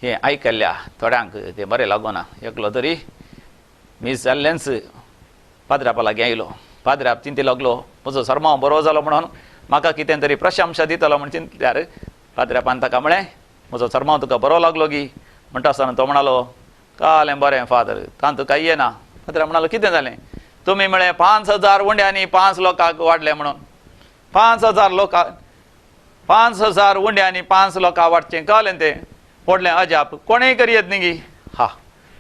हें आयकल्ल्या थोड्यांक तें बरें लागोना. एकलो तरी मीस जाल्लेंच पाद्रापा लागीं आयलो. पाद्राप चिंती लागलो, म्हजो सरमांव बरो जालो म्हणून म्हाका कितें तरी प्रशंसा दितलो म्हण चिंतल्यार पाद्रापान ताका म्हळें, म्हजो सरमांव तुका बरो लागलो गी? म्हणटा आसतना तो म्हणालो, कालें बरें फादर, तांतू कांय येना. पाद्रा म्हणालो, कितें जालें? तुमी म्हळें 5000 उंड्यांनी 5 लोकांक वाडले म्हणून. 5000 लोकांक, 5000 उंड्यांनी 5 लोकांक वाडचें कळ्ळें तें व्हडलें अजाप कोणेय करयेत न्ही गी? हा,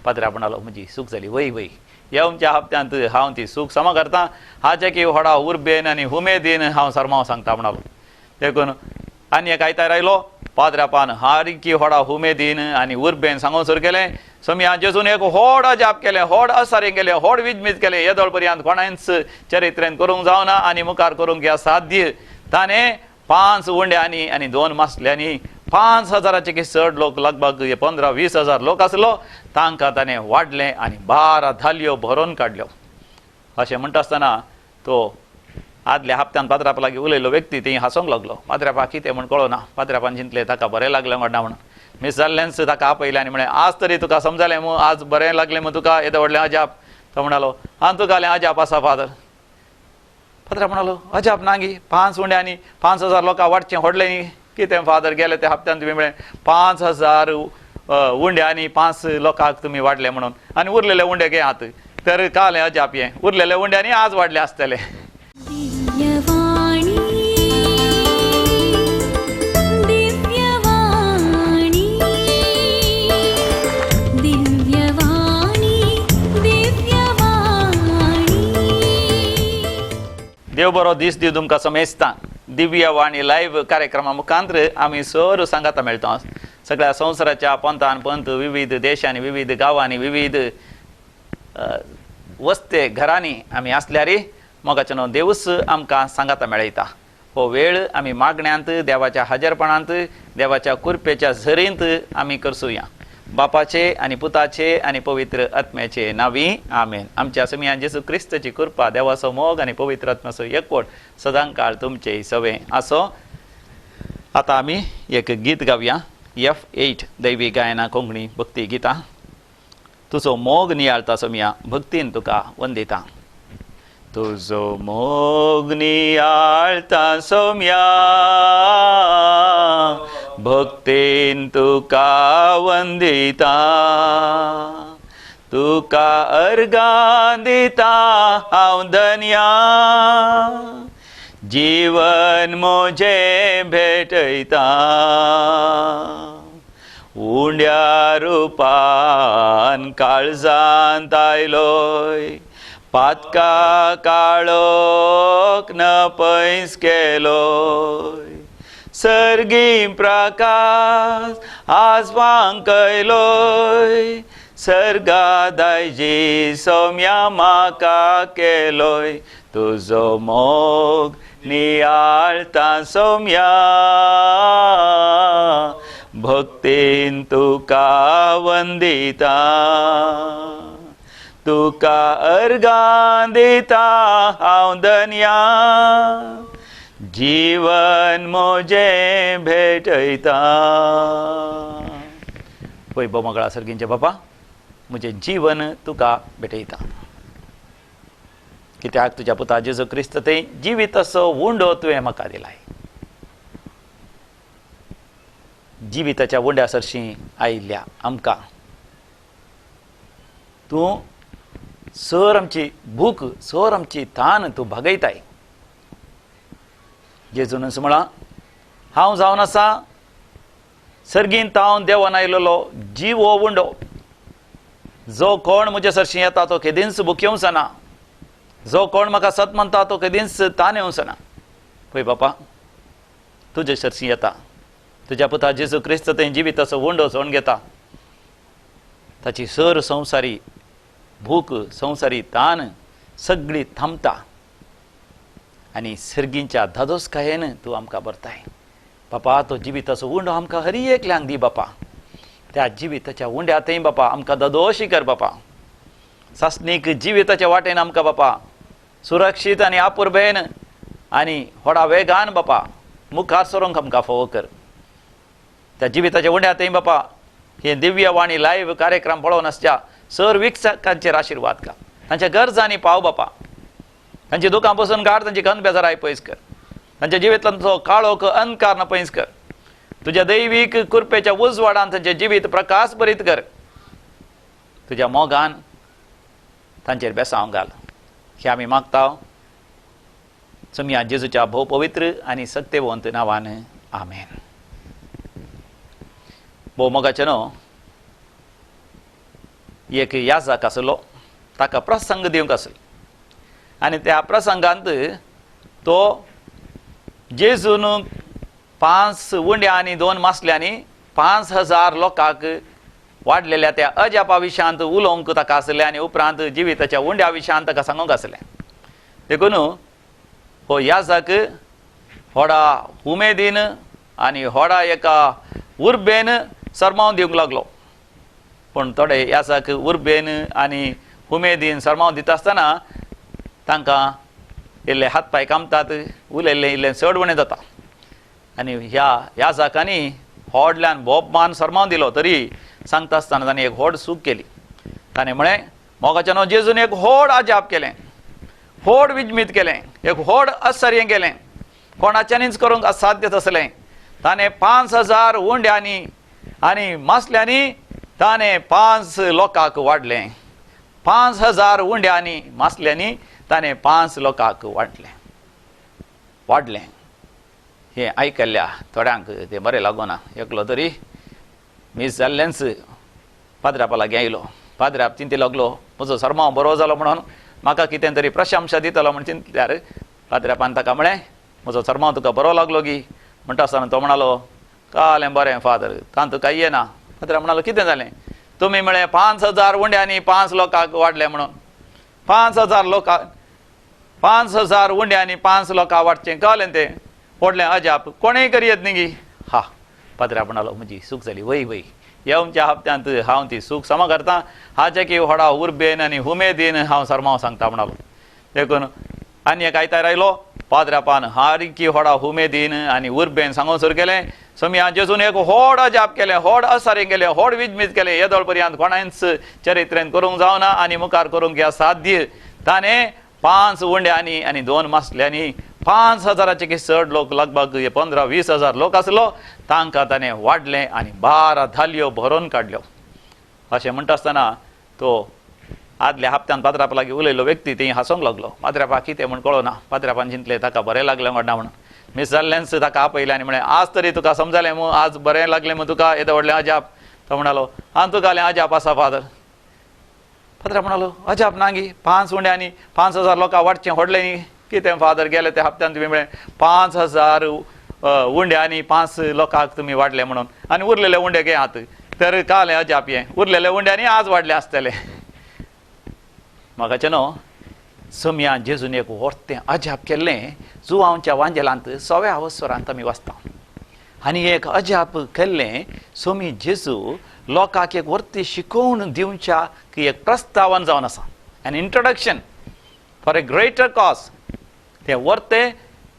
पाद्रा म्हणालो, म्हजी चूक जाली. वय वय, येवच्या हप्त्यांत हांव ती चूक समा करता. हाचे की व्हडा उर्बेन आनी उमेदीन हांव सरमांव सांगता म्हणालो. देखून आनी एक आयतार आयलो. पाद्रापान हारकी व्हडा उमेदीन आनी उर्बेन सांगूंक सुरू केलें, सोमया जेजून एक व्हड अजाप केलें, व्हड असारें केलें, व्हड विजमीज केलें. येदोळ पर्यंत कोणायच चरित्रेन करूंक जावना आनी मुखार करूंक ह्या साध्य. ताणें 5 उंड्यांनी आनी 2 मासल्यांनी 5000 की चड लोक, लगभग 15-20 हजार लोक आसलो, तांकां ताणें वाडलें आनी 12 धालयो भरोवन काडल्यो. अशें म्हणटा आसतना तो आदल्या हप्त्यान पाद्रापा लागीं उलयलो व्यक्ती थंय हांसोंक लागलो. पाद्रापा कितें म्हण कळना. पाद्रापान चिंतलें ताका बरें लागलें म्हणटा म्हणून. मीस जाल्लेंच ताका आपयलें आनी म्हळें, आज तरी तुका समजलें मू, आज बरें लागलें मू तुका येदें व्हडलें अजाप? तो म्हणालो, आं तुकालें अजाप आसा फादर. पाद्रा म्हणालो, अजाप ना गी? 5 उंड्यांनी 5000 लोकां वाडचें व्हडलें न्ही कितें फादर? गेले त्या हप्त्यान तुमी म्हळें 5000 उंड्यांनी 5 लोकांक तुमी वाडले म्हणून, आनी उरलेले उंडे घेयात, तर कालें अजाप हें, उरलेले उंड्यांनी आज वाडले आसतले. दिव्यवाणी, दिव्यवाणी, दिव्यवाणी, दिव्यवाणी. देव बरो दीस दी तुमकां समेस्ता. दिव्यवाणी लायव्ह कार्यक्रमा मुखांत आमी सर सांगाता मेळटा. सगळ्या संवसाराच्या पंथान पंथ, विविध देशांनी, विविध गांवांनी, विविध वस्ते घरांनी आमी आसल्यार मोगाचें न्हू देवूच आमकां सांगाता मेळयता. हो वेळ आमी मागण्यांत, देवाच्या हाजरपणांत, देवाच्या कुरपेच्या झरींत आमी करसुया. बापाचे आनी पुताचे आनी पवित्र आत्म्याचे नावी आमेन. आमच्या समियान जेजू क्रिस्तची कृपा, देवाचो मोग आनी पवित्र आत्म्याचो एकवट सदांकाळ तुमचे सवे आसो. आतां आमी एक गीत गावया, F8 दैवी गायना कोंकणी भक्ती गितां. तुजो मोग नियाळता सोमिया, भक्तीन तुका वंदिता. तुजो मोग नियाळता सोम्या, भक्तीन तुका वंदिता, तुका अर्गां दिता हांव धन्या, जीवन म्हजें भेटयता. उंड्या रुपान काळजांत आयलोय, पातका काळोख न पयस केलोय, सर्गी प्रकाश आजवांक कयलोय, सर्गा दायजी सोम्या म्हाका केलोय. तुजो मोग नियाळता सोम्या, भक्तीन तुका वंदिता, तुका अर्गां दिता हांव धन्या, जीवन म्हजें भेटयता. पळय बोमगळा सर्गींचे बापा, म्हजें जीवन तुका भेटयता, कित्याक तुज्या पुता जेजू क्रिस्त थंय जिविताचो उंडो तुवें म्हाका दिलाय. जिविताच्या उंड्या सरशीं आयिल्ल्या आमकां तूं सर आमची भूक, सर आमची तान तूं भागयताय. जेजूनच म्हळां, हांव जावन आसा सर्गीन तावन देवान आयलेलो जीव हो उंडो. जो कोण म्हज्या सरशीं येता तो केदींच भुकेवचो, जो कोण म्हाका सत म्हणटा तो केदींच तान येवचो ना. पळय बापा, तुजे सरशीं येता, तुज्या पुता जेजू क्रिस्त थंय जिविताचो उंडो चोवन घेता, ताची सर संवसारी भूक, संवसारी तान सगळी थांबता आनी सर्गींच्या धादोसकायेन तूं आमकां भरताय. बापा, तो जिविताचो उंडो आमकां हरी एकल्यांक दी बापा. त्या जिविताच्या उंड्या थंय बापा आमकां ददोशी कर बापा. सासणीक जिविताच्या वाटेन आमकां बापा सुरक्षीत आनी आपुरबेन आनी व्हडा वेगान बापा मुखार सरोंक आमकां फावो कर. त्या जिविताच्या उंड्या थंय बापा हे दिव्यवाणी लायव्ह कार्यक्रम पळोवन आसच्या सर वीक्षकांचेर आशिर्वाद घाल. तांच्या गरजांनी पाव बापा, तांची दुकां पसून काड, तांची गंद बेजाराय पयस कर, तांच्या जिवितांतलो काळोख अंधकार न पयस कर. तुज्या दैवीक कृपेच्या उजवाडान तांचें जिवीत प्रकाश भरीत कर. तुज्या मोगान तांचेर बेसांव घाल. हे आमी मागता सुमया जेजूच्या भोव पवित्र आनी सत्यवंत नांवान, आमेन. भोव मोगाचें न्हू, एक याजक आसलो, ताका प्रसंग दिवंक आसलो आनी त्या प्रसंगांत तो जेजून 5 उंड्या आनी 2 मासल्यांनी 5000 लोकांक वाडलेल्या त्या अजापा विशयांत उलोवंक ताका आसलें आनी उपरांत जिविताच्या उंड्या विशयांत ताका सांगूंक आसलें. देखून हो याजक व्हडा उमेदीन आनी व्हडा एका उर्बेन सरमाव दिवंक लागलो. पूण थोडे याजक उर्बेन आनी उमेदीन सरमाव दिता आसतना तांकां इल्ले हात पांय कामतात, उलयल्लें इल्लें चड उणें जाता. आनी ह्या याजकांनी व्हडल्यान भोवमान सरमाव दिलो तरी सांगता आसतना ताणें एक व्हड चूक केली. ताणें म्हळें, मोगाच्या न्हू जेजून एक व्हड अजाप केलें, व्हड विजमीत केलें, एक व्हड आश्चर्य केलें, कोणाच्यानीच करूंक असाध्य आसलें. ताणें 5000 उंड्यांनी आनी मासल्यांनी ताणें 5 लोकांक वाडलें. 5000 उंड्यांनी मासल्यांनी ताणें 5 लोकांक वाडलें वाडलें. हें आयकल्ल्या थोड्यांक तें बरें लागना. एकलो तरी मीस जाल्लेंच पाद्रापा लागीं आयलो. पाद्राप चिंती लागलो, म्हजो सरमाव बरो जालो म्हणून म्हाका कितें तरी प्रशंसा दितलो म्हण चिंतल्यार पाद्रापान ताका म्हळें, म्हजो सरमाव तुका बरो लागलो गी? म्हणटा आसतना तो म्हणालो, कालें बरें फादर, तांतू कांय येना. पाद्रा म्हणालो, कितें जालें? तुमी म्हळें 5000 उंड्यांनी 5 लोकांक वाडलें म्हणून. 5000 लोकांक, 5000 उंड्यांनी 5 लोकांक वाडचें कळ्ळें तें व्हडलें अजाप कोणेय करयेत न्ही गी? हा, पाद्रा म्हणालो, म्हजी चूक जाली, वय वय येवच्या हप्त्यांत हांव ती चूक समा करता. हाचे की व्हडा उर्बेन आनी उमेदीन हांव सरमाव सांगता म्हणालो. देखून आनी एक आयतार आयलो, पाद्रापान हारकी व्हडा उमेदीन आनी उर्बेन सांगून सुरू केलें, सोमया जेजून एक व्हड अजाप केलें, व्हड असारें केलें, व्हड विजमीत केलें, येदोळ पर्यंत कोणायच चरित्रेन करूंक जावना आनी मुखार करूंक ह्या साध्य. ताणें 5 उंड्यांनी आनी 2 मासल्यांनी 5000 की चड लोक, लगभग 15-20 हजार लोक आसलो, तांकां ताणें वाडलें आनी 12 धालयो भरोवन काडल्यो. अशें म्हणटा आसतना तो आदल्या हप्त्यान पाद्रापा लागीं उलयलो व्यक्ती ती हांसूंक लागलो. पाद्रापा कितें म्हण कळना. पाद्रापान चिंतलें ताका बरें लागलें म्हणटा म्हणून. मीस जाल्लेंच ताका आपयलें आनी म्हळें, आज तरी तुका समजलें मू, आज बरें लागलें मू तुका येदें व्हडलें अजाप? तो म्हणालो, आं तुकालें अजाप आसा फादर. पाद्रा म्हणालो, अजाप ना गी, 5 उंड्यांनी 5000 लोकां वाडचें व्हडलें न्ही कितें फादर? गेले त्या हप्त्यान तुमी म्हळें 5000 उंड्यांनी 5 लोकांक तुमी वाडले म्हणून आनी उरलेले उंडे घेयात, तर कालें अजाप हें, उरलेले उंड्यांनी आज वाडले आसतले. म्हाका न्हू सोमया जेजून एक व्हडतें अजाप केल्लें जुवांवच्या वांजेलांत 100व्या अवसरांत आमी वाचता. आनी एक अजाप केल्लें सोमी जेजू लोकांक एक व्हडती शिकोवन दिवच्या की एक प्रस्तावन जावन आसा, an introduction for a greater cause. तें व्हरते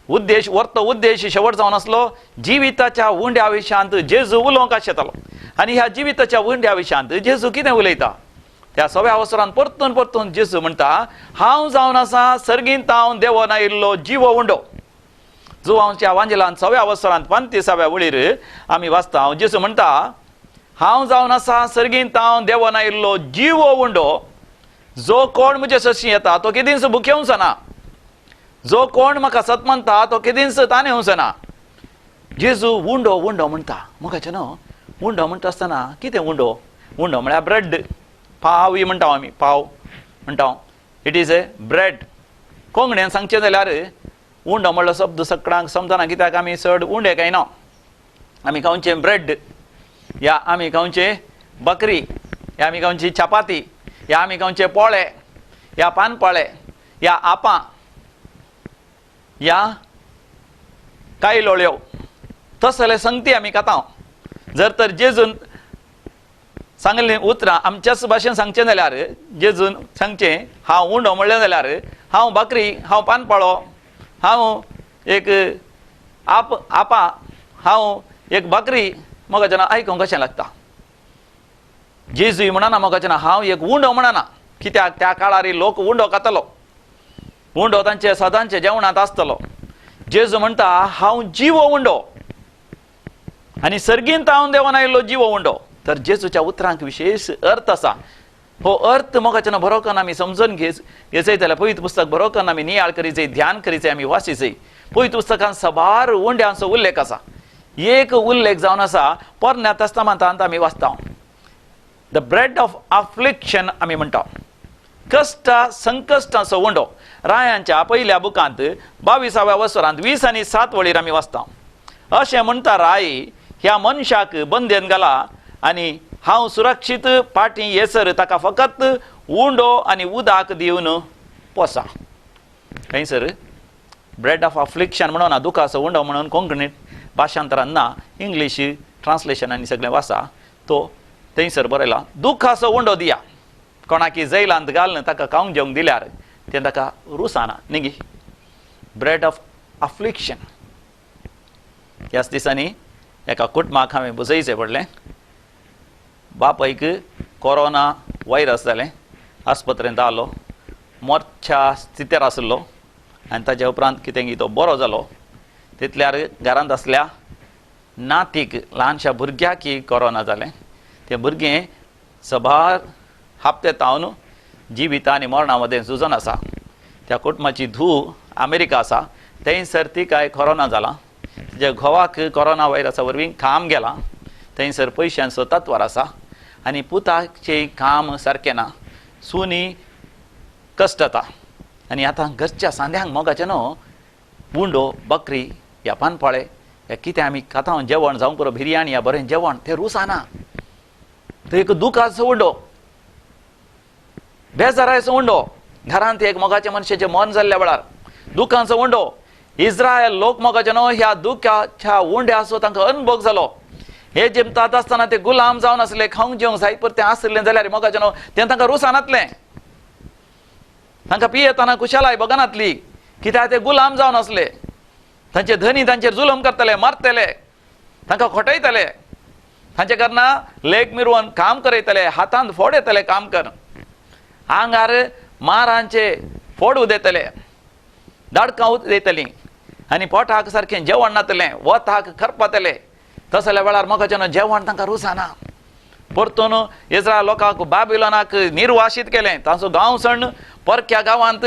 उद्देश, व्हरतो उद्देश शेवट जावन आसलो जिविताच्या उंड्या विशयांत जेजू उलोवंक आशेतालो. आनी ह्या जिविताच्या उंड्या विशयांत जेजू कितें उलयता त्या 100व्या अवसरान परतून परतून जेजू म्हणटा, हांव जावन आसा सर्गींत हांव देवोन आयिल्लो जिवो उंडो. जुवांवच्या वांजेलान 100व्या अवसरांत 35व्या वळीर आमी वाचता, जेजू म्हणटा, हांव जावन आसा सर्गींत हांव देवोन आयिल्लो जिवो उंडो, जो कोण म्हजे सरशी येता तो केदींच भुकेवचो ना, जो कोण म्हाका सत मानता तो केदींच ताणें ना. जेजू उंडो उंडो म्हणटा. म्हाका न्हू उंडो म्हणटा आसतना कितें उंडो? उंडो म्हळ्यार ब्रेड, पाव म्हणटा आमी, पाव म्हणटा, it is a bread. कोंकणीन सांगचें जाल्यार उंडो म्हणलो शब्द सगळ्यांक समजना, कित्याक आमी चड उंडे खायना, आमी खावचें ब्रेड, या आमी खावचें बकरी, या आमी खावची चपाती, या आमी खावचे पोळे, या पानपोळे, या आपां, या कायलोळ्यो, तसले संगती आमी खाता. जर तर जेजून सांगलीं उतरां आमच्याच भाशेन सांगचें जाल्यार जेजून सांगचें हांव उंडो म्हणलें जाल्यार हांव बाकरी, हांव पानपाळो, हांव एक आप आपा, हांव एक बाकरी, म्हाका जेन्ना आयकूंक कशें लागता. जेजूय म्हणना मोगाचें ना, हांव एक उंडो म्हणना, कित्याक त्या काळार लोक उंडो खातालो, उंडो तांचे सदांचे जेवणांत आसतलो. जेजू म्हणटा हांव जिवो उंडो आनी सर्गींत हांव देवान आयिल्लो जिवो उंडो. तर जेजूच्या उतरांक विशेश अर्थ आसा. हो अर्थ मोगाचें बरो करून आमी समजून घेयत जाल्यार पवित्र पुस्तक बरो करून आमी नियाळ करीत, ध्यान करीत, आमी वाचीत. पवित्र पुस्तकांत साबार उंड्यांचो उल्लेख आसा. एक उल्लेख जावन आसा पोरण्या तस्तामांत आमी वाचता, the bread of affliction आमी म्हणटा, कश्ट संकश्टांचो उंडो. रायांच्या पयल्या बुकांत 22व्या वसरांत 20 आनी 7 वळीर आमी वाचता, अशें म्हणटा राय ह्या मनशाक बंदेन घाला आनी हांव सुरक्षीत पाटी येसर ताका फकत उंडो आनी उदक दिवन पोसा. थंयसर ब्रेड ऑफ अफ्लिक्शन म्हणून ना, दुखाचो उंडो म्हणून कोंकणीत भाशांतरान ना, इंग्लीश ट्रान्सलेशन आनी सगळें वाचा, तो थंयसर बरयला दुखाचो उंडो दिया. कोणाकी जैलांत घालून ताका खावंक जेवंक दिल्यार तें ताका रुसाना न्ही, ब्रेड ऑफ अफ्लिक्शन. ह्याच दिसांनी एका कुटुंबाक हांवें बुजयचें पडलें. बापायक कोरोना व्हायरस जालें, आस्पत्रेंत आलो, मोर्च्या स्थितीर आसलो आनी ताच्या उपरांत कितें तो बरो जालो. तितल्यार घरांत आसल्या नातीक, ल्हानशा भुरग्याक कोरोना जालें. तें भुरगें सबार हप्ते तावन जिविता आनी मरणा मदें झुजून आसा. त्या कुटुंबाची धूव अमेरिका आसा, थंयसर तिकाय कोरोना जाला. तिच्या घोवाक कोरोना व्हायरसा वरवीं काम गेलां, थंयसर पयशांचो तत्वार आसा आनी पुताचें काम सारकें ना, सुनी कश्ट जाता. आनी आतां घरच्या सांद्यांक मोगाचें न्हू उंडो, बकरी या पानपाळे या कितें आमी खाता जेवण जावं पुरो, बिरयाणी या बरें जेवण तें रुसाना. तो एक दुखाचो उंडो, बेजारायचो उंडो. घरांत एक मोगाच्या मनशाचें मन जाल्ल्या वेळार दुखांचो उंडो. इस्रायल लोक मोगाचे न्हू ह्या दुखाच्या उंड्याचो तांकां अनुभव जालो. हे जिमतात आसतना ते गुलाम जावन आसले, खावंक जेवंक जाय परतें आसलें जाल्यार मोगाचें न्हू तें तांकां रुसानातलें, तांकां पियेतना कुशालाय बगनातली, कित्याक ते गुलाम जावन आसले. तांचे धनी तांचेर जुलम करतले, मारतले, तांकां खोटयतले, तांचे कारणां लेग मिरवन काम करयतले, हातांत फोड येतले काम कर, आंगार मारांचे फोड उदयतले, दाडकां उदयतलीं आनी पोटाक सारकें जेवण नातलें, वताक करपातले. तसल्या वेळार मोगाचें न्हू जेवण तांकां रुसाना. परतून इस्रायल लोकांक बाबिलोनाक निर्वाशीत केलें. तांचो गांव सण परक्या गांवांत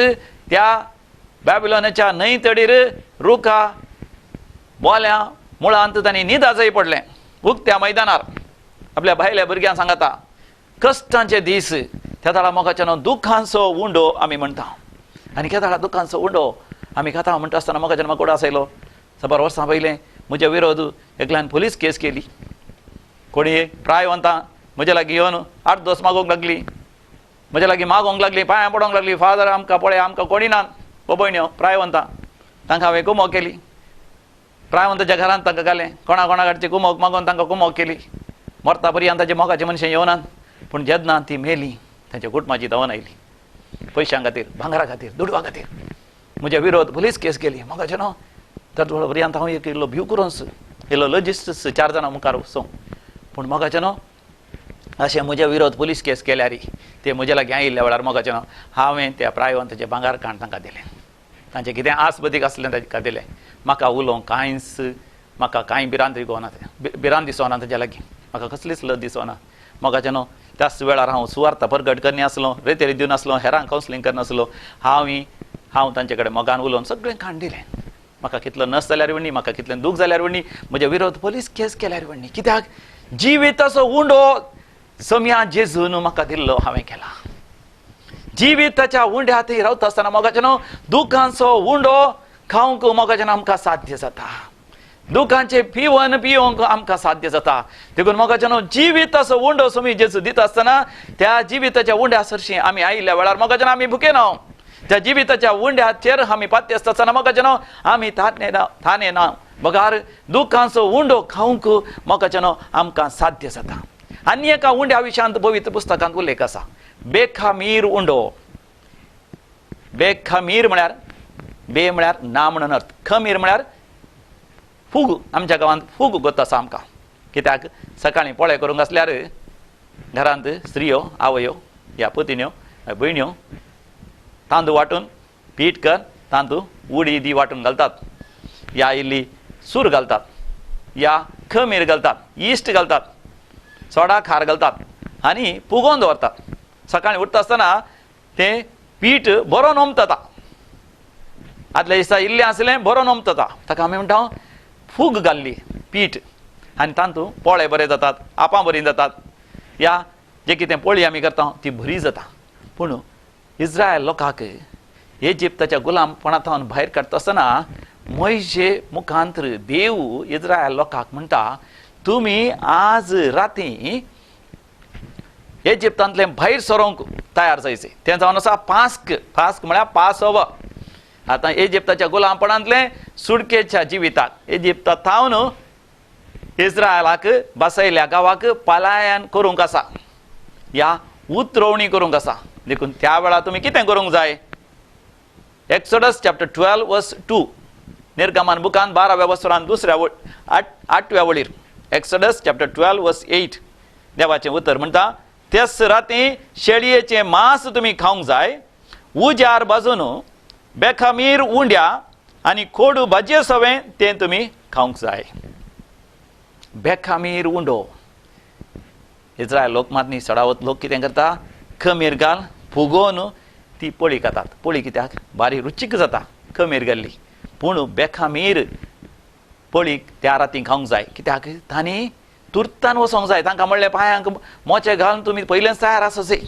त्या बाबिलोनाच्या न्हंय तडीर रुखा बोल्या मुळांत तांणी न्हिदाजय पडलें उक्त्या मैदानार. आपल्या भायल्या भुरग्यांक सांगता कश्टांचे दीस त्या दाडा मोगाच्या न्हू दुखांचो उंडो आमी म्हणटा. आनी त्या दाडा दुखांचो उंडो आमी खाता म्हणटा आसतना मोगाच्या म्हाका कोडो आसयलो. साबार वर्सां पयलें म्हज्या विरोध एकल्यान पुलीस केस केली. कोणी प्रायवंतां म्हज्या लागीं येवन 8 दोस मागोवंक लागली, म्हज्या लागीं मागोवंक लागली, पांयां पडोंक लागली, फादर आमकां पळय, आमकां कोणी ना भयण्यो प्रायवंतां. तांकां हांवें कुमोक केली, प्रायवंताच्या घरांत तांकां घालें, कोणा कोणा कडची कुमोक मागोवन तांकां कुमोक केली. मरता पर्यंत ताचे मोगाचे मनशां येवनात, पूण जेन्ना ती मेली तांच्या कुटुंबाची धांवन आयली पयशां खातीर, भांगरा खातीर, दुडवा खातीर. म्हज्या विरोध पुलीस केस केली. मोगाचें न्हू तर थोडो पर्यंत हांव एक इल्लो भिव करूंच इल्लो लजिस्ट 4 जाणां मुखार वचूं, पूण मोगाचें न्हू अशें म्हज्या विरोध पुलीस केस केल्यार ते म्हज्या लागीं आयिल्ल्या वेळार मोगाचें न्हू हांवें त्या प्रायवंताचें भांगर काण तांकां दिलें, तांचें कितें आस बदीक आसलें तांकां दिलें. म्हाका उलोवंक कांयच, म्हाका कांय भिरांत दिसना, भिरांत दिसना ताच्या लागीं, म्हाका कसलीच लज दिसना. मोगाचें न्हू त्याच वेळार हांव सुवार्थ परगट करनासलो, रेतेरी दिवन आसलो, हेरांक कावन्सिलींग करनासलो. हांव तांचे कडेन मोगान उलोवन सगळें काण दिलें. म्हाका कितलो नस जाल्यार वणी, म्हाका कितलें दूख जाल्यार वणी, म्हज्या विरोध पुलीस केस केल्यार वणी, कित्याक जिविताचो उंडो सम्या जेजून म्हाका दिल्लो हांवें केला. जिविताच्या उंड्या थंय रावता आसतना मोगाचें न्हू दुखांचो उंडो खावंक मोगाचें न्हू आमकां साध्य जाता, दुखांचें पिवन पिवंक आमकां साध्य जाता. देखून मोगाचें न्हू जिविताचो उंडो समी जेजू दिता आसतना त्या जिविताच्या उंड्या सरशीं आमी आयिल्ल्या वेळार मोगाचें न्हू आमी भुकेना. त्या जिविताच्या उंड्याचेर आमी पात्य आसता आसतना मोगाचें न्हू आमी थाने ना बगार दुखांचो उंडो खावंक मोगाचें न्हू आमकां साध्य जाता. आनी एका उंड्या विशयांत पवित्र पुस्तकांत उल्लेख आसा, बेखामीर उंडो. बेखमीर म्हळ्यार बे म्हळ्यार ना म्हणून अर्थ, खमीर म्हळ्यार फूग. आमच्या गांवांत फूग गोत आसा आमकां, कित्याक सकाळीं पोळे करूंक आसल्यार घरांत स्त्रियो, आवयो या पतिण्यो भयण्यो तांदूळ वांटून पीठ कर तांदूळ उडी दी वांटून घालतात, या इल्ली सूर घालतात, या खमीर घालतात, इश्ट घालतात, सोडा खार घालतात आनी पुगोवन दवरतात. सकाळीं उठता आसतना तें पीठ बरो नोमता. आदल्या दिसा इल्लें आसलें बरो नोमता, ताका आमी म्हणटा फूग घाल्ली पीठ. आनी तातूंत पोळे बरे जातात, आपां बरीं जातात, या जे कितें पोळी आमी करता ती बरी जाता. पूण इस्रायल लोकांक इजिप्ताच्या गुलामपणांतल्यान भायर काडटा आसतना मोयशे मुखांतर देव इस्रायल लोकांक म्हणटा, तुमी आज राती इजिप्तांतलें भायर सरोंक तयार जायचें. तें जावन आसा पास्क. पास्क म्हळ्यार पासोव. आतां इजिप्ताच्या गुलामपणांतलें सुटकेच्या जिविताक, इजिप्ता थावन इस्रायलाक बसयल्या गांवाक पलायन करूंक आसा, या उतरोवणी करूंक आसा. देखून त्या वेळार तुमी कितें करूंक जाय? एक्सोडस चॅप्टर 12 वर्स 2, निर्गमन बुकान 12व्या वसरान दुसऱ्या 8व्या वळीर, एक्सोडस चॅप्टर 12 वर्स 8 देवाचें उतर म्हणटा, तेच राती शेळयेचें मांस तुमी खावंक जाय, उजार बाजून बेखामीर उंड्या आनी कोडू भाजये सवें तें तुमी खावंक जाय. बेखामीर उंडो. इस्रायल लोक मात न्ही, सडावत लोक कितें करता, खमीर घाल फुगोवन ती पोळी खातात. पोळी कित्याक बारीक रुचीक जाता खमीर घाल्ली. पूण बेखामीर पोळी त्या राती खावंक जाय. कित्याक तांणी तुर्तान वचोंक जाय. तांकां म्हणलें पांयांक मोचे घालून तुमी पयलेंच तयार आसचे,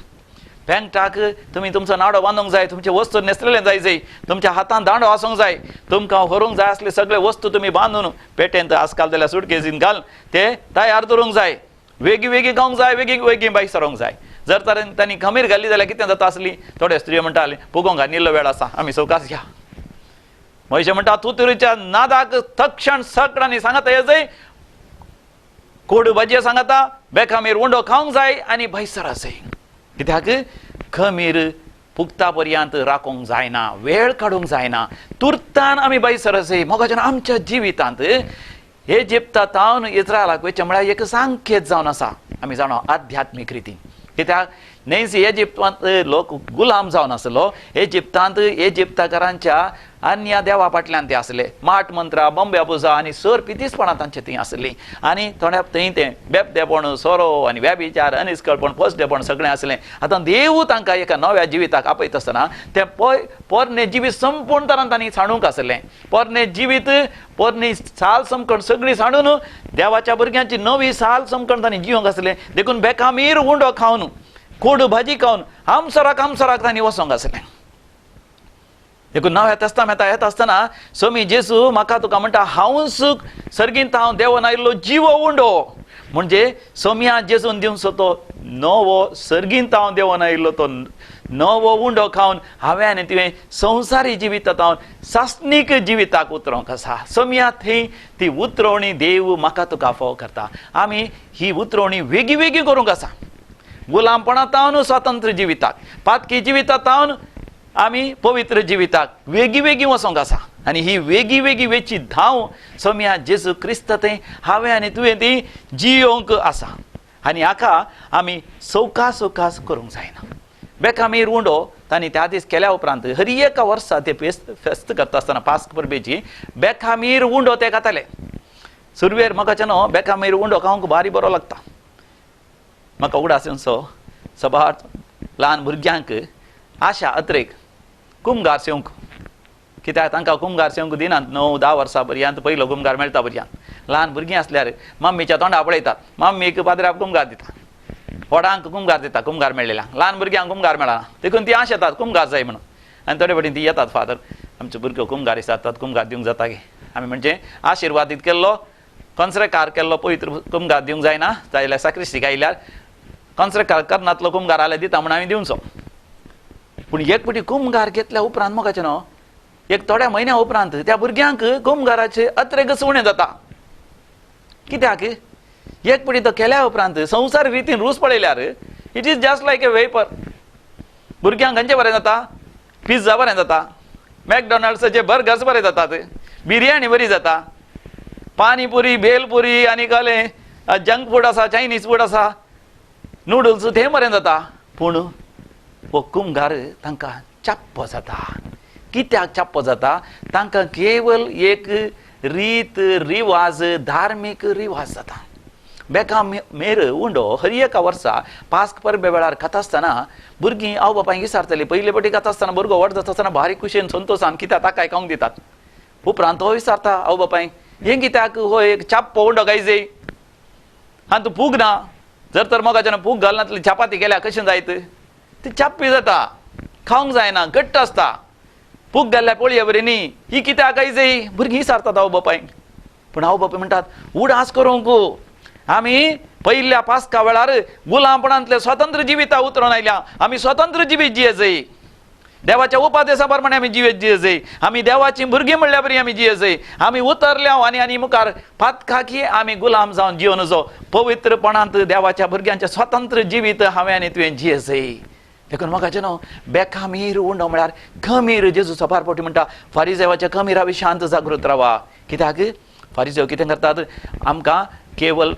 पेंगटाक तुमी तुमचो नाडो बांदूंक जाय, तुमचे वस्तू न्हेसलेले जाय जाय, तुमच्या हातान दांडो आसूंक जाय, तुमकां व्हरूंक जाय असले सगळे वस्तू तुमी बांदून पेटेंत आजकाल जाल्यार सुटकेजीन घाल ते तयार दवरूंक जाय. वेगीं वेगीं खावंक जाय, वेगीं वेगीं भायर सरोंक जाय. जर तर तांणी खमीर घाल्ली जाल्यार कितें जाता आसली, थोडे स्त्रियो म्हणटाले पुगोंक आनी इल्लो वेळ आसा, आमी सवकास घ्या. म्हयशे म्हणटा तुतुरीच्या नादाक तक्षण सगळ्यांनी सांगता येजय, कोडू भाजये सांगता, बेखामीर उंडो खावंक जाय आनी भायसर आसय. कित्याक खमीर पुगता पर्यंत राखूंक जायना, वेळ काडूंक जायना, तुर्तान आमी भायसर आसय. मोगाच्यान आमच्या जिवितांत हे जिप्ता तावन इस्रायलाक वयचें म्हळ्यार एक संकेत जावन आसा. आमी जाणा आध्यात्मीक रितीन, कित्याक न्हय इजिप्तांत लोक गुलाम जावन आसलो, इजिप्तांत इजिप्ताकारांच्या अन्य देवा फाटल्यान ते आसले, माट मंत्रा बंब्या पुजा आनी सर पितीसपणां तांचे थंय आसली. आनी थोड्या थंय तें बेबदेपण, सोरो आनी व्यभिचार, अनिस्कळपण, पोसडेपण सगळें आसलें. आतां देव तांकां एका नव्या जिविताक आपयता आसतना तें पोरणे जिवीत संपूर्ण तरान तांणी सांडूंक आसलें. पोरणे जिवीत, पोरणी साल समकण सगळी सांडून देवाच्या भुरग्यांची नवी साल समकण तांणी जिवंक आसलें. देखून बेकामीर उंडो खावन, कोडू भाजी खावन आमसराक आमसराक तांणी वचोंक आसलें. देखून नव्या तेस्तामेंता येता आसतना स्वामी जेजू म्हाका तुका म्हणटा, हांवूच सर्गींत हांव देवोन आयिल्लो जिवो उंडो. म्हणजे सोमया जेजून दिवचो तो नवो सर्गींत हांव देवोन आयिल्लो तो नवो उंडो खावन हांवें आनी तुवें संवसारी जिवितांत हांव सासणीक जिविताक उतरोवंक आसा. सोमया थंय ती उतरोवणी देव म्हाका तुका फोव करता. आमी ही उतरोवणी वेगळी वेगळी करूंक आसा. गुलामपणांत स्वतंत्र जिविताक, पातकी जिवितांत आमी पवित्र जिविताक वेगळी वेगळी वचोंक आसा. आनी ही वेगळी वेगळी वेची धांव सोमया जेजू क्रिस्त थंय हांवें आनी तुवें ती जियोवंक आसा. आनी हाका आमी सवकास सवकास करूंक जायना. बेकामीर उंडो तांणी त्या दीस केल्या उपरांत हर एका वर्सा ते फेस्त करता आसतना पास्क परबेची बेकामीर उंडो ते खाताले. सुरवेर म्हाका न्हू बेकामीर उंडो खावंक भारी बरो लागता. म्हाका उगडास येवचो सबार ल्हान भुरग्यांक आशा अत्रेक कुमगार सेवंक, कित्याक तांकां कुमगार सेवंक दिनात 9-10 वर्सां पर्यंत पयलो कुमगार मेळटा पर्यंत. ल्हान भुरगीं आसल्यार मम्मीच्या तोंडा पळयतात, मम्मीक पाद्र्याक कुमगार दिता, व्हडांक कुमगार दिता, कुमगार मेळ्ळेल्या ल्हान भुरग्यांक कुमगार मेळना, देखून ती आश येतात कुमगार जाय म्हणून. आनी थोडे फावटी ती येतात, फादर आमचे भुरगे कुमगार विचारतात कुमगार दिवंक जाता गे? आमी म्हणजे आशिर्वादीत केल्लो कॉन्सरेकार केल्लो पवित्र कुमगार दिवंक जायना, जाल्यार साक्रिस्तीक आयल्यार कॉन्सरेकार करनातलो कुमगार आल्यार दिता म्हूण आमी दिवचो. पूण एक फावटी कुमगार घेतल्या उपरांत मोगाचें न्हू एक थोड्या म्हयन्या उपरांत त्या भुरग्यांक कुमगाराचे अत्रेकच उणें जाता. कित्याक एक फावटी तो केल्या उपरांत संवसार रितीन रूच पळयल्यार it is just like a vapour. भुरग्यांक खंयचें बरें जाता? पिझ्झा बरें जाता, मॅकडॉनल्ड्साचे बर्गर्स बरें जातात, बिरयानी बरी जाता, पानीपुरी, भेलपुरी आनी कसलें जंक फूड आसा, चायनीज फूड आसा, नुडल्स ते मरेन जाता. पूण हो कुमगार तांकां चाप्पो जाता. कित्याक चाप्पो जाता? तांकां केवल एक रीत रिवाज, धार्मीक रिवाज जाता. बेका मेर उंडो हर एका वर्सा पास्क परबे वेळार खाता आसतना भुरगीं आवय बापायक विचारतलीं. पयले पटी खाता आसतना भुरगो व्हड जाता आसतना बारीक खुशयेन संतोशान कित्याक ताकाय खावंक दितात. उपरांत तो विचारता आवय बापायक, हें कित्याक हो एक चाप्पो उंडो गायजे, आनी तूं पूग ना, जर तर मोगाच्यान पूग घालनातली चपाती केल्या कशें जायत, ती चाप्पी जाता, खावंक जायना, घट्ट आसता, पूग घाल्ल्या पोळये बरी न्ही, ही कित्याक गायजे, भुरगीं विचारतात आवय बापायक. पूण आवय बापाय म्हणटात उडास करूंक आमी पयल्या पास्का वेळार गुलामपणांतले स्वतंत्र जिविता उतरून आयल्या, आमी स्वतंत्र जिवीत जियेजय, देवाच्या उपादेसा प्रमाणे आमी जिवीत जियेजय, आमी देवाची भुरगीं म्हणल्या बरी आमी जियेजय, आमी उतरल्या आनी आनी मुखार पातकाकी आमी गुलाम जावन जिवन जो पवित्रपणांत देवाच्या भुरग्यांचें स्वतंत्र जिवीत हांवें आनी तुवें जियेजय. देखून म्हाका न्हू बेकामीर उंडो म्हळ्यार खमीर. जेजू सपार पोटी म्हणटा फारिजेवाच्या खमीरा विशांत जागृत रावा. कित्याक फारिजेव कितें करतात, आमकां केवल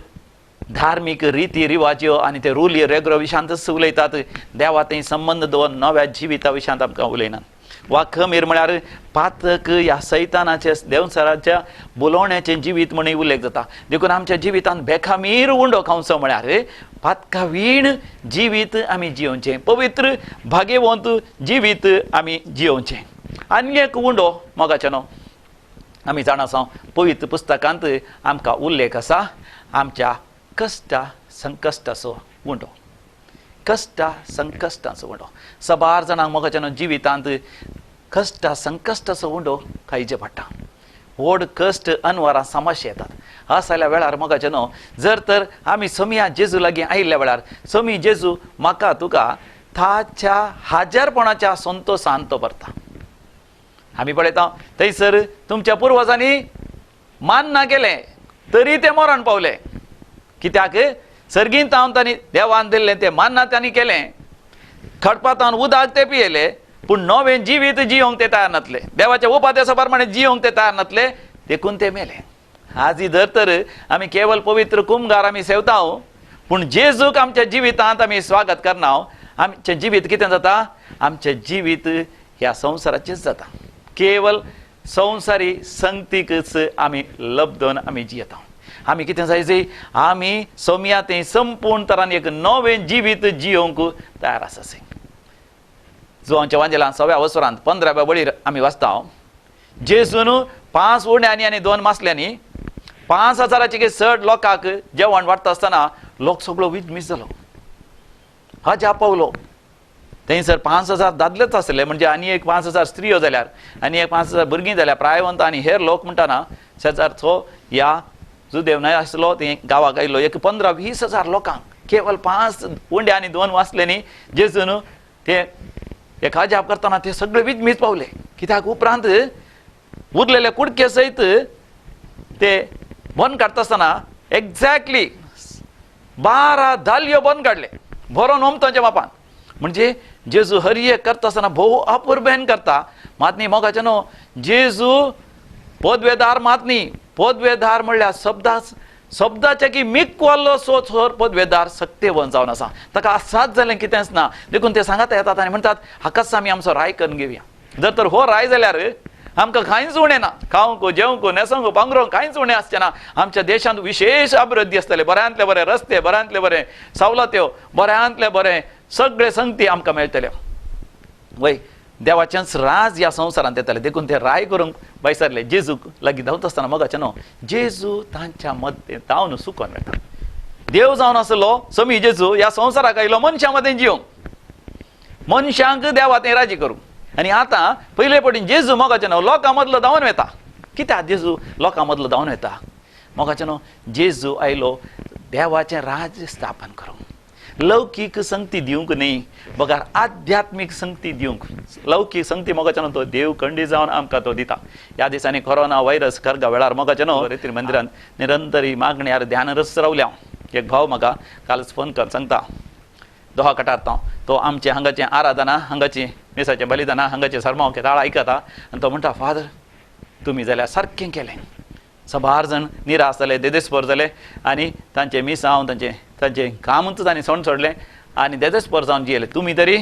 धार्मीक रिती रिवाज्यो आनी ते रुली रेग्रो विशांतच उलयतात, देवा थंय संबंद दवर नव्या जिविता विशांत आमकां उलयनात. वा खमीर म्हळ्यार पातक ह्या सैतानाच्या देवसराच्या बोलोवण्याचें जिवीत म्हणून उल्लेख जाता. देखून आमच्या जिवितांत बेखामीर उंडो खावचो म्हळ्यार पातकावीण जिवीत आमी जियोवचें, पवित्र भाग्यवंत जिवीत आमी जियोवचें. आनी एक उंडो मोगाचें न्हू आमी जाणा आसा पवित्र पुस्तकांत आमकां उल्लेख आसा आमच्या कश्टा संकश्टाचो उंडो, कश्टा संकश्टाचो उंडो. सबार जाणांक मोगाच्या न्हू जिवितांत कश्टा संकश्टाचो उंडो खायचे पडटा. व्हड कश्ट अनवरां समस्या येतात. असल्या वेळार मोगाचे न्हू जर तर आमी समिया जेजू लागीं आयिल्ल्या वेळार समी जेजू म्हाका तुका ताच्या हाजरपणाच्या संतोशान तो भरता. आमी पळयता थंयसर तुमच्या पुर्वजांनी मान्ना केलें तरी ते मरण पावले. कित्याक सर्गीन तावन तांणी देवान दिल्लें तें मान्ना तांणी केलें, खडपातावन उदक ते पियेले, पूण नवें जिवीत जियोंक ते तयार नासले, देवाच्या उपादेसा प्रमाणे जियोंक ते तयार नासले, देखून ते मेले. आजी जर तर आमी केवल पवित्र कुमगार आमी सेवता, पूण जेजूक आमच्या जिवितांत आमी स्वागत करना, आमचें जिवीत कितें जाता, आमचें जिवीत ह्या संवसाराचेंच जाता. केवल संवसारी संगतीकच आमी लब्दन आमी जियेता. आमी कितें जाय, आमी सोमया तें संपूर्ण तरान एक नवें जिवीत जियोंक तयार आसा. जुवांच्या वांजेलान सव्या वसरांत 15व्या वळीर आमी वाचता, जेजून 5 उण्यांनी आनी 2 मासल्यांनी 5000 चड लोकांक जेवण वाडटा आसतना लोक सगळो विजमीस जालो, हजा पावलो. थंयसर 5000 दादलेच आसले, म्हणजे आनी एक 5000 स्त्रियो जाल्यार आनी एक 5000 भुरगीं जाल्यार प्रायवंत आनी हेर लोक म्हणटाना शेजारचो ह्या जुदेव न्हय आसलो ते गांवाक आयलो. एक 15-20 हजार लोकांक केवल 5 उंडे आनी 2 वाचले न्ही जेजून ते एक अजाप करतना ते सगळे विजमीस पावले. कित्याक उपरांत उरलेले कुडके सयत ते बंद काडटा आसतना एक्झॅक्टली 12 दालयो बंद काडले भरोन ओमतांच्या मापान. म्हणजे जेजू हर एक करता आसतना भोव अपुरबेन करता. मात न्ही मोगाचें न्हू जेजू पदवेदार मात न्ही, पदवेदार म्हणल्यार शब्दाचे की मिकवाल्लो सोच हर पदवेदार सक्तेवन जावन आसा, ताका आसात जालें कितेंच ना. देखून ते सांगात येतात आनी म्हणटात हाकाच आमी आमचो राय करून घेवया, जर तर हो राय जाल्यार आमकां कांयच उणें ना, खावंक जेवंक न्हेसोंक पांगरोंक कांयच उणें आसचें ना. आमच्या देशांत विशेश अभिवृद्धी आसतली, बऱ्यांतले बरे रस्ते, बऱ्यांतले बरे सवलत्यो, बऱ्यांतले बरे सगळे संगती आमकां मेळटल्यो. वय देवाचेंच राज ह्या संवसारांत येतलें. देखून ते राय करूंक भायर सरले. जेजूक लागीं धांवता आसतना मोगाचें न्हू जेजू तांच्या मदें धांवन सुकोन वता. देव जावन आसलो समी जेजू ह्या संवसाराक आयलो मनशां मदें जियोंक, मनशांक देवा तें राजी करूंक. आनी आतां पयले पटीन जेजू मोगाचें न्हू लोकां मदलो धांवन वता. कित्याक जेजू लोकां मदलो धांवन वता? मोगाचें न्हू जेजू आयलो देवाचें राज्य स्थापन करूंक, लौकीक संगती दिवंक न्ही बगर आध्यात्मीक संगती दिवंक. लौकीक संगती मोगाचें न्हू तो देव खंडी जावन आमकां तो दिता. ह्या दिसांनी कोरोना व्हायरस करगा वेळार मोगाचें न्हू रेतीर मंदिरांत निरंतरी मागण्यार ध्यान रस रावल्या. एक भाव म्हाका कालच फोन कर सांगता, दोहा कटारता तो आमचें हांगाचें आराधना, हांगाचें मिसाचें बलिदाना, हांगाचें सरमाव केताळ आयकता आनी तो म्हणटा, फादर तुमी जाल्यार सारकें केलें. सबार जाण निराश जाले, देदेस्पर जाले आनी तांचें मिसांव तांचें तांचें कामूच तांणी सोंड सोडलें आनी देदेस्पर जावन जियेले. तुमी तरी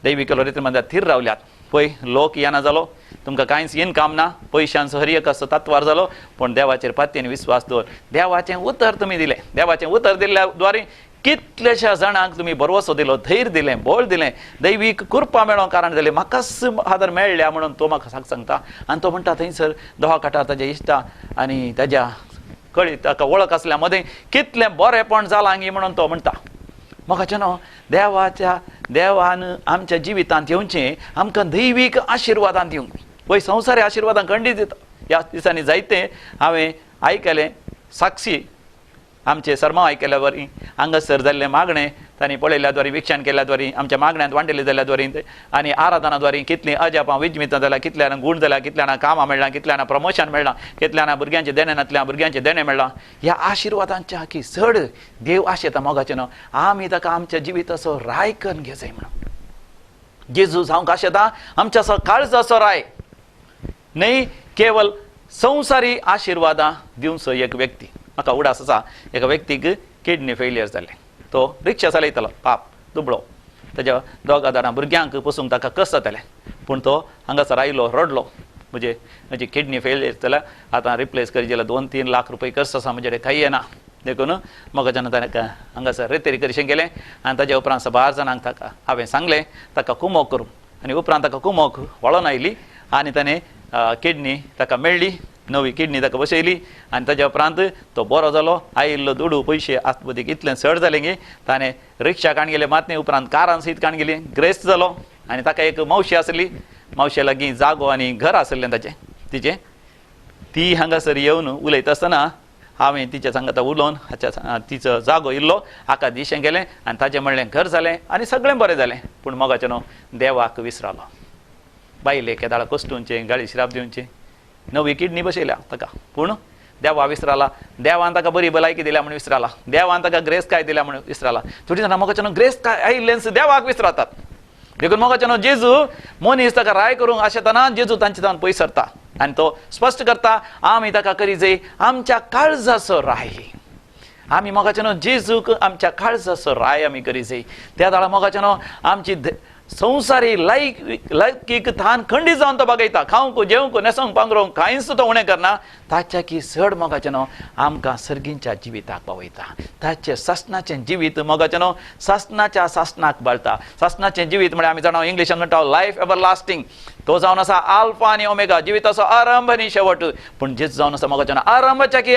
दैवीक लोरेत्र मंदिरात थीर रावल्यात. पळय लोक येना जालो, तुमकां कांयच इनकम ना, पयशांचो हर एक असो तत्वार जालो, पूण देवाचेर पातयेन विस्वास दवर. देवाचें उतर तुमी दिलें, देवाचें उतर दिल्ल्या द्वारे कितल्याश्या जाणांक तुमी भरवसो दिलो, धैर्य दिलें, बळ दिलें, दैवीक कृपा मेळोंक कारण जालें. म्हाकाच आदार मेळ्ळ्या म्हणून तो म्हाका सांगता. आनी तो म्हणटा थंयसर दोहा काठार ताज्या इश्टा आनी ताज्या कळी ताका वळख आसल्या मदें कितलें बरेंपण जालां गी म्हणून तो म्हणटा. म्हाका न्हू देवाच्या देवान आमच्या जिवितांत येवचें, आमकां दैवीक आशिर्वादान दिवंक. पळय संवसारी आशिर्वादान खंडीत दिता. ह्या दिसांनी जायते हांवें आयकलें साक्षी आमचे सर्मांव आयकल्या वरी हांगासर जाल्लें मागणें तांणी पळयल्या द्वारे, विक्षण केल्या द्वारे, आमच्या मागण्यांत वांटेले जाल्या द्वारे आनी आराधना द्वारे कितलीं अजापां विजमितां जाल्यां, कितल्यान गूण जाल्या, कितल्यान कामां मेळ्ळां, कितल्यान प्रमोशन मेळ्ळां, कितल्यान भुरग्यांचें देणें नातल्या भुरग्यांचें देणें मेळ्ळां. ह्या आशिर्वादांच्या की चड देव आशेता मोगाचें न्हू आमी ताका आमच्या जिविताचो राय करून घेवचें म्हणून. जेजू जावंक आशेता आमच्या काळजाचो राय न्हय, केवल संवसारी आशिर्वादां दिवचो एक व्यक्ती. म्हाका उडास आसा एका व्यक्तीक किडनी फेलियर जालें. तो रिक्षा चलयतालो, पाप दुबळो, ताज्या दोगा जाणां भुरग्यांक पसून ताका कस जातालें, पूण तो हांगासर आयलो, रडलो, म्हजे म्हजी किडनी फेलियर जाल्या, आतां रिप्लेस करी जाल्यार 2-3 लाख रुपये खर्च आसा, म्हजे कडेन कांय येना. देखून म्हाका जेन्ना ताणें हांगासर रेतेरी करीशें गेलें आनी ताज्या उपरांत साबार जाणांक ताका हांवें सांगलें ताका कुमोक करूं, आनी उपरांत ताका कुमोक वळोन आयली आनी ताणें किडनी ताका मेळ्ळी, नवी किडनी ताका बसयली आनी ताज्या उपरांत तो बरो जालो. आयिल्लो दुडू पयशे आस्पतीक इतलें चड जालें की ताणें रिक्षा काण गेले मात न्ही, उपरांत कारान सयत काण गेली, ग्रेस्त जालो. आनी ताका एक मावशी आसली, मावशे लागीं जागो आनी घर आसलें ताचें तिचें. ती हांगासर येवन उलयता आसतना हांवें तिच्या सांगाता उलोवन हाच्या तिचो जागो इल्लो हाका दिशें गेलें आनी ताचें म्हणलें घर जालें आनी सगळें बरें जालें. पूण मोगाचें न्हू देवाक विसरालो. बायले केदाळा कोसटुवचें, गाळी श्राप दिवचें, नवी किडनी बसयल्या ताका, पूण देवा विसराला. देवान ताका बरी भलायकी दिल्या म्हूण विसराला, देवान ताका ग्रेस काय दिल्या म्हूण विसराला. थोडीं जाणां मोगाचें न्हू ग्रेस काय आयिल्लेंच देवाक विसरातात. देखून मोगाचें न्हू जेजू मनीस ताका राय करूंक आशेतना जेजू तांचे तावन पयस सरता आनी तो स्पश्ट करता आमी ताका करी जाय आमच्या काळजाचो राय. आमी मोगाचें न्हू जेजूक आमच्या काळजाचो राय आमी करी जाय. त्या दाळा मोगाचें न्हू आमची संवसारी लैकीक थान खंडीत जावन तो बगयता, खावंक जेवंक न्हेसोंक पांगरोंक कांयच तो उणें करना. ताच्या की चड मोगाचें न्हू आमकां सर्गींच्या जिविताक पावयता. ताचें सासणाचें जिवीत मोगाचें न्हू सासणाच्या सासणाक बाळता. सासणाचें जिवीत म्हळ्यार आमी जाणा इंग्लिशान म्हणटा लायफ एवर लास्टींग. तो जावन आसा आल्फा आनी ओमेगा, जिविताचो आरंभ आनी शेवट. पूण जेजू जावन आसा मोगाचें न्हू आरंभाच्या की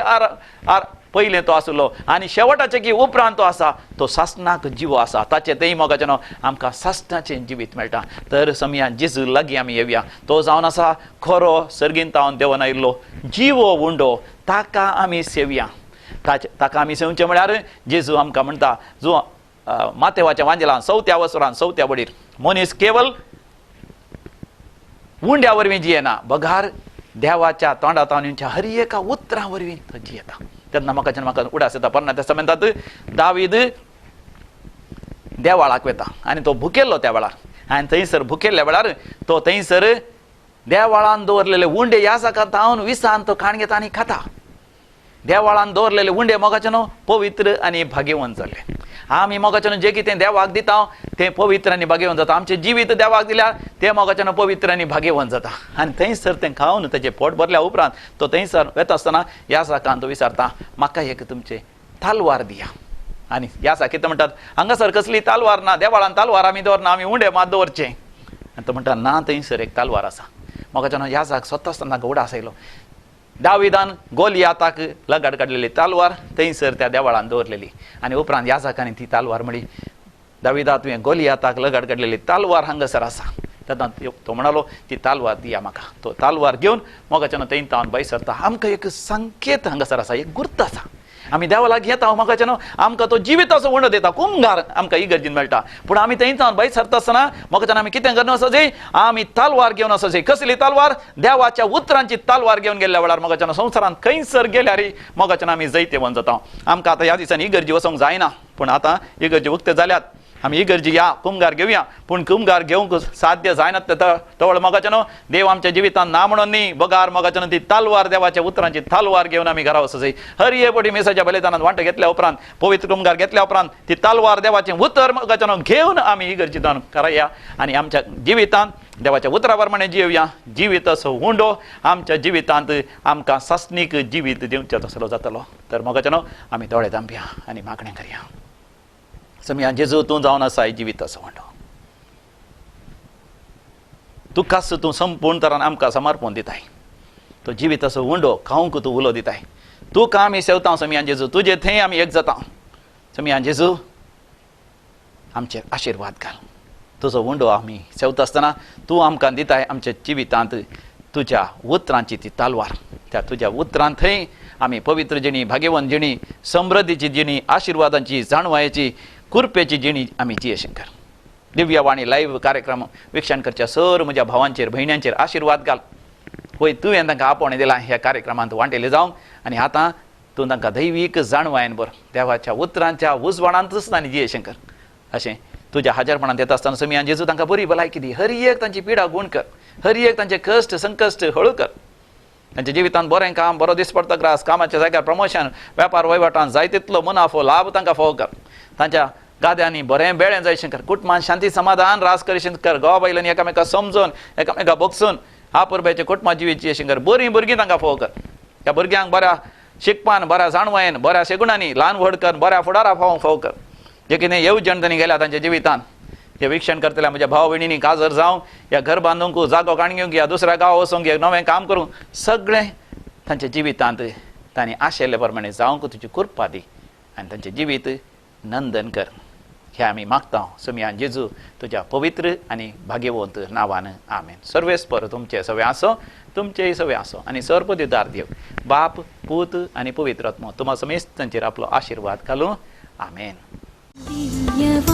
पयलें तो आसलो आनी शेवटाचें की उपरांत तो आसा, तो सासणाक जिवो आसा. ताचें तेय मोगाचें न्हू आमकां सासणाचें जिवीत मेळटा. तर समया जेजू लागीं आमी येवया. तो जावन आसा खरो सर्गीन तावन देवन आयिल्लो जिवो उंडो, ताका आमी सेवया. ताका आमी सेवचें म्हळ्यार जेजू आमकां म्हणटा जो मातेवाच्या वांजेलान चवथ्या वसरान चवथ्या वडीर मनीस केवल उंड्या वरवीं जियेना, बगार देवाच्या तोंडा तावन हर एका उतरां वरवीं तो जियेता. तेन्ना म्हाका जेन्ना म्हाका उडास येता पन्ना तेस्तामेंतात दावीद देवाळाक वता आनी तो भुकेल्लो त्या वेळार, आनी थंयसर भुकेल्ल्या वेळार तो थंयसर देवाळान दवरलेले उंडे ह्या साका तावन विसान तो खाण घेता आनी खाता. देवाळान दवरलेले उंडे मोगाचे न्हू पवित्र आनी भाग्यवंत जाले. आमी मोगाचे न्हू जे कितें देवाक दिता तें पवित्र आनी भाग्यवंत जाता. आमचें जिवीत देवाक दिल्यार तें मोगाचे न्हू पवित्र आनी भाग्यवंत जाता. आनी थंयसर तें खावन ताचें पोट भरल्या उपरांत तो थंयसर वेता आसतना ह्या साकान तो विचारता म्हाका एक तुमचें तालवार दिया. आनी ह्या सा कितें म्हणटात हांगासर कसली तालवार ना, देवाळान तालवार आमी दवरना, आमी उंडे मात दवरचें. आनी तो म्हणटा ना थंयसर एक तालवार आसा. म्हाका न्हू ह्या साक स्वता आसतना उडास आयलो. दाविदान गोलियाताक लगाड काडलेली तालवार थंयसर त्या देवाळान दवरलेली आनी उपरांत याजकांनी ती तालवार म्हळी दाविदा तुवें गोलियाताक लगाड काडलेली तालवार हांगासर आसा. तेन्ना तो म्हणालो ती तालवार दिया म्हाका. तो तालवार घेवन मोगाच्यान थंय तावन भायर सरता. आमकां एक संकेत हांगासर आसा, एक गुर्त आसा. आमी देवा लागीं येता मोगाच्यान आमकां तो जिविताचो उंडो दिता, कुमगार आमकां इगर्जीन मेळटा. पूण आमी थंय तावन भायर सरता आसतना मोगाच्यान आमी कितें करून आसा जाय, आमी तालवार घेवन आसा जाय. कसली तालवार? देवाच्या उतरांची तालवार घेवन गेल्ल्या वेळार मोगाच्यान संवसारांत खंयसर गेल्यार मोगाच्यान आमी जैतेवंत जाता. आमकां आतां ह्या दिसांनी इगर्जी वचोंक जायना, पूण आतां इगर्जी उक्ते जाल्यात. आमी इगर्जी या कुमगार घेवया, पूण कुमगार घेवंक साध्य जायना तवळ मोगाच्यानो देव आमच्या जिवितान ना म्हणून न्ही, बगार मोगाच्यानो ती तालवार देवाच्या उतरांची तालवार घेवन आमी घरा वचूं जाय. हर एक पटी मिसाच्या बलिदानात वांटो घेतल्या उपरांत, पवित्र कुमगार घेतल्या उपरांत ती तालवार देवाचें उतर मोगाच्यानो घेवन आमी इगर्जींत कराया आनी आमच्या जिवितांत देवाच्या उतरा प्रमाणे जिवया. जिवीत असो उंडो आमच्या जिवितांत आमकां सासणीक जिवीत दिवचें तसलो जातलो. तर मोगाच्यानो आमी दोळे धांपया आनी मागणें करया. समया जेजू, तूं जावन आसाय जिवीत असो उंडो, तुकाच तूं संपूर्ण तरान आमकां समर्पण दिताय. तो जिवीत असो उंडो खावंक तूं उलो दिताय. तुका आमी सेवता समया जेजू, तुजे थंय आमी एक जाता. समया जेजू, आमचेर आशिर्वाद घाल. तुजो उंडो आमी सेवता आसतना तूं आमकां दिताय आमच्या जिवितांत तुज्या उतरांची ती तालवार. त्या तुज्या उतरांत थंय आमी पवित्र जिणी, भाग्यवंत जिणी, समृद्धीची जिणी, आशिर्वादांची, जाणवायेची, कृपेची जिणी आमी जियेशें कर. दिव्यवाणी लायव्ह कार्यक्रम विक्षण करच्या सर म्हज्या भावांचेर भयण्यांचेर आशिर्वाद घाल. वय तुवें तांकां आपोवणें दिलां ह्या कार्यक्रमांत वांटेले जावंक, आनी आतां तूं तांकां दैवीक जाणवायेन बर देवाच्या उतरांच्या उजवाडांतच तांणी जियेशें कर. अशें तुज्या हाजरपणांत येता आसतना समियान जेजू तांकां बरी भलायकी दी. हर एक तांची पिडा गूण कर, हर एक तांचे कश्ट संकश्ट हळू कर. तांच्या जिवितांत बरें काम, बरो दीस पडटा ग्रास, कामाच्या जाग्यार प्रमोशन, वेपार वहिवाटान जाय तितलो मुनाफो लाभ तांकां फावो कर. तांच्या गाद्यांनी बरें बेळें जाय कर. कुटुंबान शांती समाधान रास करीशें कर. घोवा बायलांनी एकामेका समजून एकामेका बगसून आपुरबायचे कुटुंबा जिवीत अशें कर. बरीं भुरगीं तांकां फावो कर. त्या भुरग्यांक बऱ्या शिकपान, बऱ्या जाणवायेन, बऱ्या शेगुणांनी ल्हान व्हड कर, बऱ्या फुडारा फावो फावो कर. जे कितें येवजण तांणी गेल्या तांच्या जिवितान, हे विक्षण करतल्या म्हज्या भाव भयणींनी काजर जावं या घर बांदूंक, जागो काण घेवंक, या दुसऱ्या गांवा वचूंक, या नवें काम करूंक, सगळें तांच्या जिवितांत तांणी आशिल्ले प्रमाणे जावंक तुजी कृपा दी आनी तांचें जिवीत नंदन कर. हें आमी मागता समियान जेजू तुज्या पवित्र आनी भाग्यवंत नांवान, आमेन. सर्वेस्पर तुमचें सगळें आसो, तुमचेंय सगळें आसो आनी सर्वदिदार देव बाप, पूत आनी पवित्र आत्मो तुमा समेस्तांचेर आपलो आशिर्वाद घालूं. आमेन. दिव्यवाणी.